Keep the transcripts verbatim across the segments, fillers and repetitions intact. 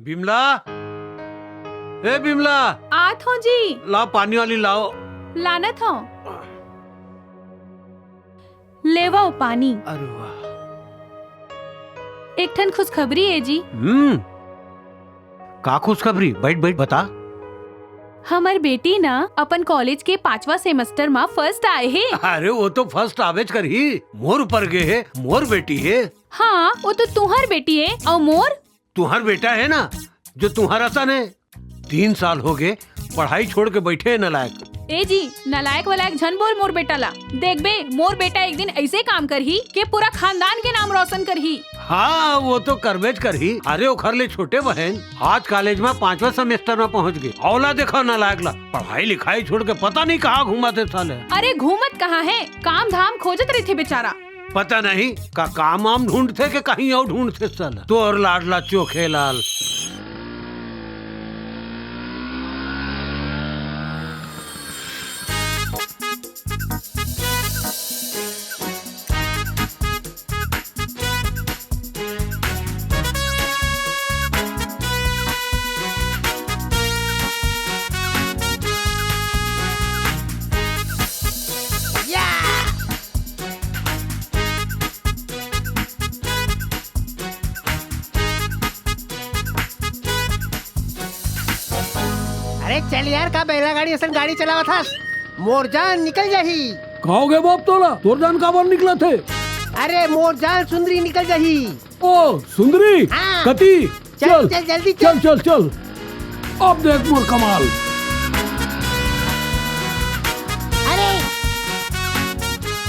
बिमला, ए बिमला, आत हौं जी। लाव पानी वाली लाव। लानत हौं। लेवव पानी। अरे वाह। एक ठन खुशखबरी ए जी। हम्म। का खुशखबरी? बइठ, बइठ, बता। हमर बेटी ना अपन कॉलेज के पांचवा सेमेस्टर म फर्स्ट आए हे। अरे, वो तो फर्स्ट आवेच करही, मोर ऊपर गे हे, मोर बेटी हे। हाँ, वो तो तुंहर बेटी हे, अउ मोर तुंहर बेटा हे ना, जो तुंहर असन हे। तीन साल होगे, पढ़ाई छोड़ के बइठे हे, नलायक। ए जी, नलायक वलायक झन बोल मोर बेटा ला। देखबे, मोर बेटा एक दिन अइसे काम करही के पूरा खानदान के नाम रोशन करही। हाँ, वो तो करबेच करही। अरे, ओखर ले छोटे बहन आज कॉलेज म पांचवा सेमेस्टर म पहुंच गे। अउ ला देखा नलायक ला, पढ़ाई लिखाई छोड़ के पता नहीं कहाँ घूमत हे साले। अरे, घूमत कहाँ हे, काम धाम खोजत रहिथे बेचारा। पता नहीं का काम वाम ढूंढथे के कहीं अउ ढूंढथे साला। तोर लाडला चोखेलाल। अरे चल यार, का बैला गाड़ी असन गाड़ी चलावत हस? मोर जान निकल जाही। का होगे बाप तोला? तोर जान काबर निकलत हे? अरे मोर जान सुंदरी निकल जाही। ओ सुंदरी, हाँ। कती? चल, चल, जल्दी चल। चल, चल, चल। अब देख मोर कमाल। अरे,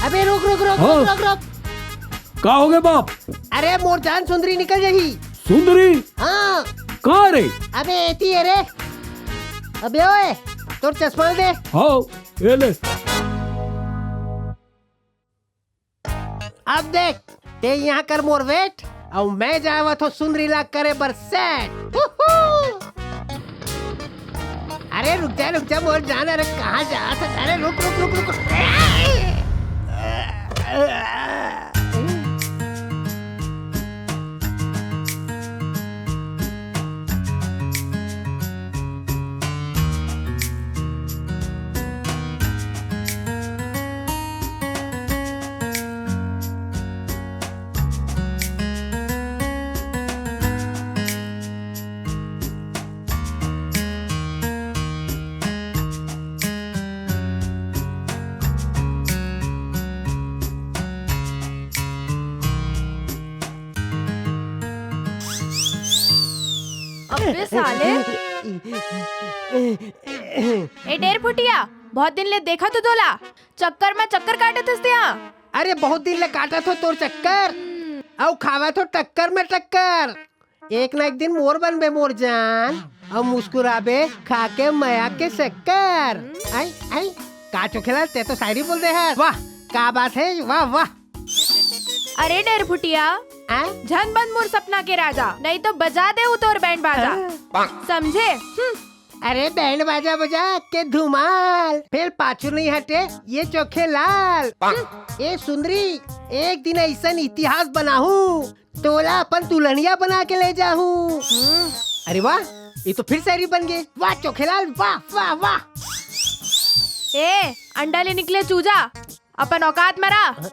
अबे रुक, रुक, रुक, हाँ। रुक, रुक, रुक। का होगे बाप? अरे मोर जान सुंदरी निकल जाही। सुंदरी? हाँ। कहाँ रे? अबे एती हे रे। अबे ओए, तोर चश्मा दे। हाँ, ये ले। अब देख, ते यहाँ कर मोर वेट, अउ मैं जावत हो सुंदरी ला करे बर सेट। हुहू। अरे रुक जा, रुक जा, मोर जान, अरे कहाँ जात हस? अरे रुक, रुक, रुक, रुक। अबे साले। ए डेढ़ फुटिया, बहुत दिन ले देखत हो तोला, चक्कर में चक्कर काटत हस तेहा। अरे बहुत दिन ले काटत हो तोर चक्कर, अउ खावत हो टक्कर में टक्कर। एक ना एक दिन मोर बनबे मोर जान, अउ मुस्कुराबे खा के मया के शक्कर। आई, आई, का चोखेलाल, ते तो शायरी बोल दे हस। वाह, का बात हे, वाह, वाह। अरे डेढ़ फुटिया, आ? झन बन मोर सपना के राजा, नहीं तो बजा देहूं तोर बैंड बाजा। हाँ। समझे? हम्म। अरे बैंड बाजा बजा के धुमाल, फेर पाछू नहीं हटे ये चोखेलाल। हम्म। ए सुंदरी, एक दिन अइसन इतिहास बनाहूं, तोला अपन दुल्हनिया बना के ले जाहूं। हम्म। अरे वाह, ये तो फिर शायरी बन गे। वाह चोखेलाल, वाह, वाह, वाह। ए, अंडा ले निकले चूजा, अपन औकात में रह।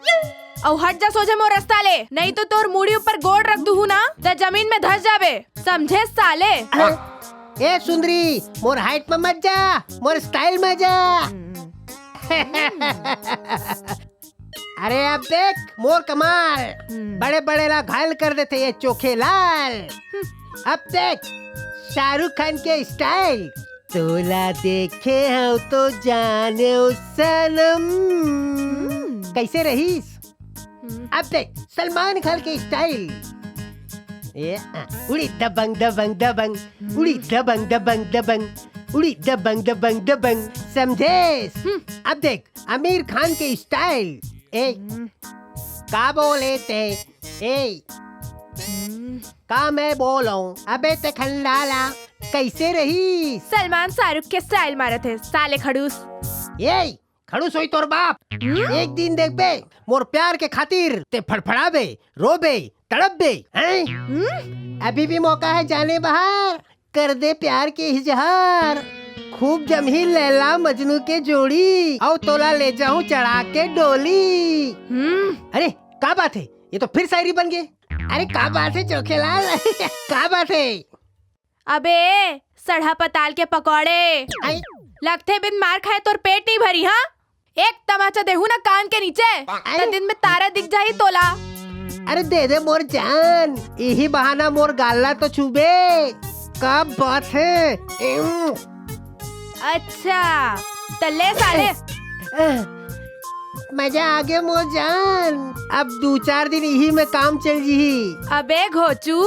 अउ हट जा सोझे मोर रस्ता ले, नहीं तो तोर मुड़ी ऊपर गोड़ रख दूहू ना, त जमीन में धस जाबे, समझे साले? ए सुंदरी, मोर हाइट में मत जा, मोर स्टाइल में जा। अरे अब देख मोर कमाल, हम्म। बड़े बड़े ला घायल कर देथे ये चोखेलाल। अब देख शाहरुख खान के स्टाइल। तोला देखे हव तो जाने ओ सनम। हम्म। कइसे रहिस? हम्म। अब देख सलमान खान के स्टाइल। ए, आ, उड़ी दबंग, दबंग, दबंग, हम्म। उड़ी दबंग, दबंग, दबंग, उड़ी दबंग, दबंग, दबंग, समझेस? हम्म। अब देख आमिर खान के स्टाइल। ए, हम्म। का बोले ते? ए, हम्म। का मैं बोलूं? अबे ते खंडाला, कइसे रहिस? सलमान शाहरुख के स्टाइल मारत हे, साले खड़ूस। ए, खड़ूस होई तोर बाप। हम्म? एक दिन देखबे, मोर प्यार के खातिर ते फड़फड़ाबे, रोबे, तड़पबे, हैं? हम्म? अभी भी मौका है जाने बाहर, कर दे प्यार के इजहार। खूब जमही लैला मजनू के जोड़ी, अउ तोला ले जाहूं चढ़ा के डोली। हम्म। अरे, का बात है, ये तो फिर शायरी बन गए। अरे, का बात है चोखेलाल? का बात है? अबे, सड़हा पताल के पकौड़े। आई। लगथे बिन मार खाए तोर पेट नहीं भरी, हाँ? एक तमाचा देहू ना कान के नीचे, आई। त दिन में तारा दिख जाही तोला। अरे दे दे मोर जान, यही बहाना मोर गाला तो छूबे। का बात है? एम। अच्छा, त ले साले। मजा आ गया मोर जान, अब दू चार दिन यही में काम चल जही। अबे घोचू,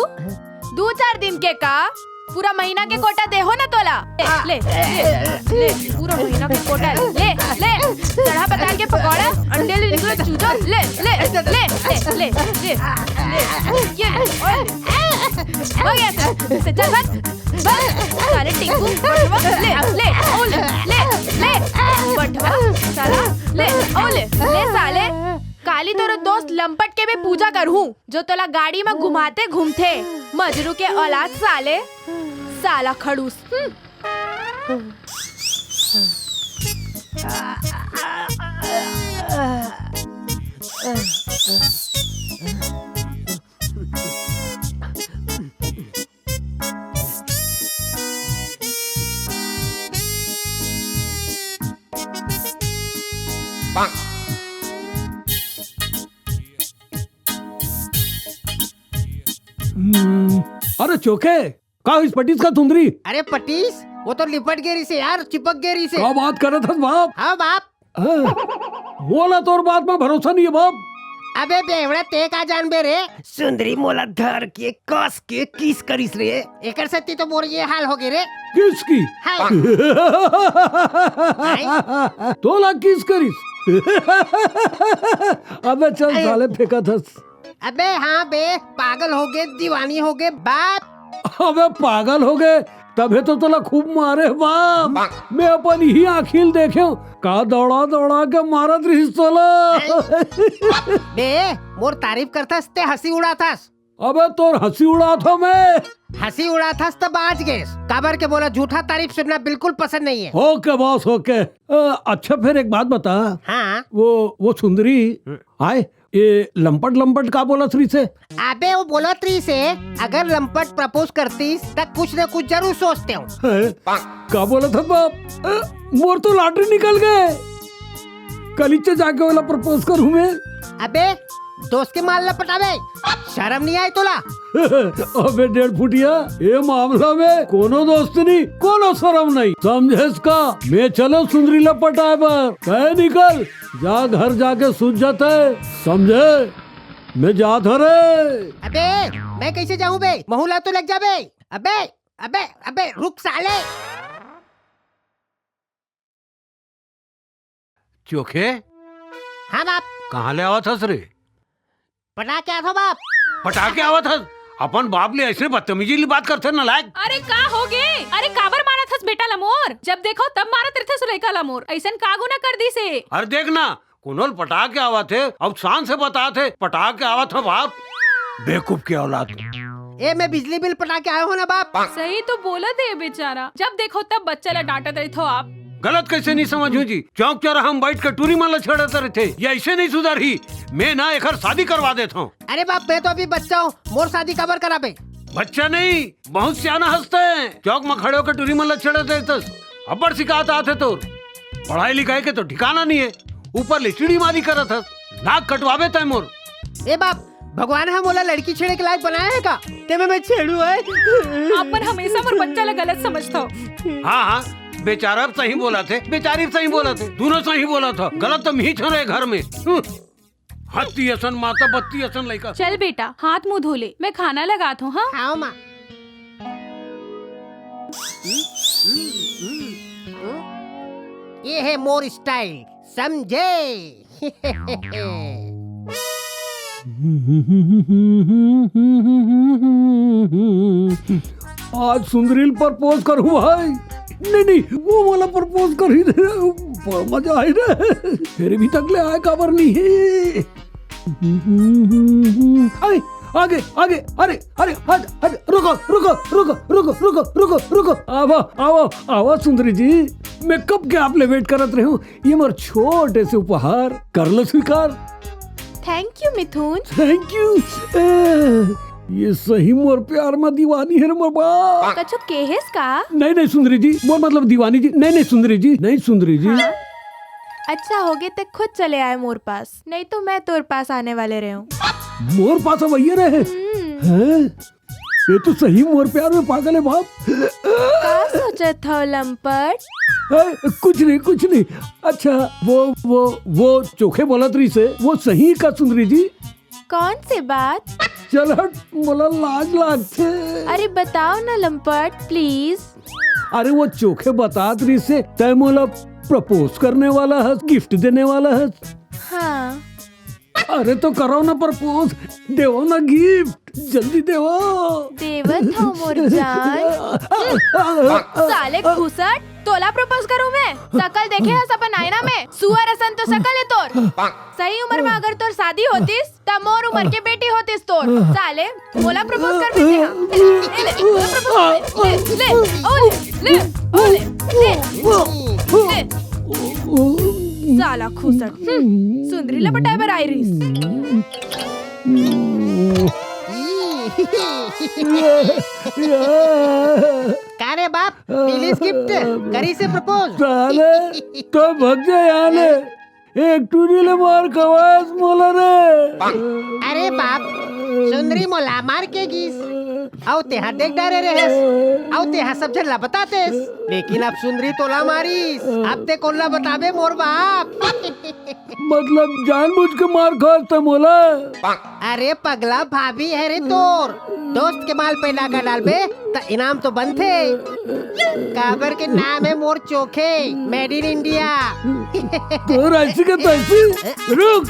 दू चार दिन के का, पूरा महीना के कोटा देहो ना तोला। ले, ले, ले, ले, पूरा महीना के कोटा ले, ले, ले। सड़हा पताल के पकौड़ा, अंडे ले निकलो चूजो, ले, ले, ले, ले, ले, ले, ले, ये ले, और ले। हो गया सर, चल भाग, भाग, साले टिंकू, बटवा, ले, ले, ओ ले, ले, ले, बटवा, साला, ले, ओ ले, ले साले, काली तोरो दोस्त लंपट के भी पूजा करहूं। जो तोला गाड़ी में घुमाते घूमथे, मजरू के औलाद साले, साला खड़ूस। हम्म। हम्म, अरे चोखे, का होइस पटीस का सुंदरी? अरे पटीस, वो तो लिपट गे रहिसे यार, चिपक गे रहिसे। का बात करत हस बाप? हाँ बाप। हाँ, मोला तोर बात में भरोसा नहीं है बाप। अबे बेवड़ा, ते का जानबे रे? सुंदरी मोला धर के कस के किस करिस रे। एकर सेती तो मोर ये हाल हो गे रे। किस की? हाय। हाय। तोला किस करिस? अबे चल अरे। साले फेंकत हस। अबे हाँ बे, पागल हो गे, दीवानी हो गे बाप। अबे पागल हो गे, तभे तो तोला खूब मारे बाप। मैं अपन ही आँखी ल देखेंव, का दौड़ा दौड़ा के मारत रहिस तोला। बे, मोर तारीफ करथस ते हंसी उड़ाथस। अबे तोर हंसी उड़ाथंव मैं। हंसी उड़ाथस त बाच गेस, काबर के मोला झूठा तारीफ सुनना बिल्कुल पसंद नहीं है। ओके बॉस, ओके। अ, अच्छा फिर एक बात बता। हाँ। वो, वो सुंदरी, हम्म। आय, ये लंपट लंपट का बोलत रहिसे? अबे वो बोलत रहिसे, अगर लंपट प्रपोज करतीस त कुछ न कुछ जरूर सोचतेंव। हैं? का बोलत हस बाप? अ, मोर तो लॉटरी निकल गे। कलिच्चे जाके ओला प्रपोज करहूं मैं। अबे दोस्त के माल ला पटाबे, शरम नहीं आय तोला? अबे डेढ़ फुटिया, ये मामला में कोनो दोस्त नहीं, कोनो शरम नहीं, समझेस का? मैं चलेंव सुंदरी ला पटाए बर, तैं निकल। जा घर जाके सूत जाते, समझे? मैं जात हंव रे। अबे, मैं कैसे जाऊं बे? महू ला तो लग जाबे। अबे, अबे, अबे, रुक साले। चोखे? हाँ बाप। कहाँ ले आवत हस रे? पटा के आथो बाप। पटा के आवत हस? अपन बाप ले ऐसे बदतमीजी ली बात करथे नलायक। अरे का हो गे? अरे काबर मारत हस बेटा ला मोर? जब देखो तब मारत रहिथे लइका ला मोर। अइसन का गुना कर दिस हे? अरे देख ना, कोनो ल पटा के आवत हे, अब शान से बतात हे, पटा के आवत हंव बाप। बेवकूफ के औलाद। ए, मैं बिजली बिल पटा के आए हंव ना बाप। सही तो बोलत हे बेचारा, जब देखो तब बच्चा ला डांटत रहिथो आप। गलत कैसे नहीं समझहूं जी? चौक चौराहा में बैठ के टूरी मन ला छेड़त रहिथे, ये ऐसे नहीं सुधरही। मैं ना एकर शादी करवा देत हंव। अरे बाप, मैं तो अभी बच्चा हंव, मोर शादी काबर कराबे? बच्चा नहीं, बहुत सियाना हस तैं। चौक में खड़े होके टूरी मन ला छेड़त रहिथस, अब्बड़ शिकायत आथे तोर। पढ़ाई लिखाई के तो ठिकाना नहीं है, ऊपर ले चिड़ीमारी करत हस, नाक कटवाबे तैं मोर। ए बाप, भगवान ह मोला लड़की छेड़े के लायक बनाया है का? तेमे मैं छेड़ू है? आप मन हमेशा मोर बच्चा ला गलत समझथव। हाँ, हाँ, बेचारा सही बोलत हे, बेचारी सही बोलत हे, दूनों सही बोलत हे। गलत तो मीच हंव रे घर में। हम्म। हत्ती असन माता, बत्ती असन लइका। चल बेटा, हाथ मुंह धो ले, मैं खाना लगात हंव, हाँ? खाओ माँ। ये है मोर स्टाइल, समझे? आज सुंदरी ल प्रपोज करहूं भाई। नहीं, नहीं, वो वाला प्रपोज करही रे, बड़ मजा आही रे। फेर अभी तक ले आय काबर नहीं हे? आय, आगे, आगे, अरे, अरे, हट, हट, रुको, रुको, रुको। आवा, आवा, आवा सुंदरी जी, मैं कब के आप ले वेट करत रहे हूँ। ये मोर छोटे से उपहार कर लो स्वीकार। Thank you Mithun. Thank you. ये सही मोर प्यार में दीवानी है रे मोर बाप। कछु केहेस का? नहीं, नहीं सुंदरी जी, मोर मतलब दीवानी जी। नहीं, नहीं सुंदरी जी, नहीं सुंदरी जी। हाँ? अच्छा होगे ते खुद चले आए मोर पास, नहीं तो मैं तोर पास आने वाले रहे हूँ। मोर पास अब भैया रहे हैं। ये तो सही मोर प्यार में पागल है बाप। का सोचत हव लंपट? ए, कुछ नहीं, कुछ नहीं। अच्छा, वो वो वो चोखे बोलत रही से, वो सही का सुंदरी जी? कौन से बात? चल हट, मोला लाज लागथे। अरे बताओ ना लंपट, प्लीज। अरे वो चोखे बतात रही से, तय मोला प्रपोज करने वाला है, गिफ्ट देने वाला है। हाँ। अरे तो करो ना प्रपोज, देवो ना गिफ्ट, जल्दी देवो। देवत हव मोर जान। साले घुसट, तोला प्रपोज करूं मैं? सकल देखे हस अपन आईना में, सुअर असन तो सकल है तोर। सही उम्र में अगर तोर शादी होतिस, त मोर उम्र के बेटी होतिस तोर। साले, मोला प्रपोज कर देते हैं। ले, ले, मोला प्रपोज कर दे। ले, ले, ओ ले, ले, ओ ले, ले, ले। साला घुसट। हम्म, सुंदरी ला पटाए बर आई रहिस। का रे बाप, मिलिस गिफ्ट, करिस हे प्रपोज। साले, तो भग जा यहाँ ले। एक टूरी ले मार खवास मोला रे। अरे बाप, सुंदरी मोला मार के गिस। अउ तेहा देख डारे रहेस। अउ तेहा सब झन ला बतातेस। लेकिन अब सुंदरी तोला मारिस। अब ते कोन ला बताबे मोर बाप? मतलब जानबूझ के मार खास त मोला? अरे पगला, भाभी है रे तोर। दोस्त के माल पे नाका डालबे त इनाम तो बनथे। काबर के नाम है मोर चोखे, मेड इन इंडिया। तोर ऐसी के तैसी। रुक।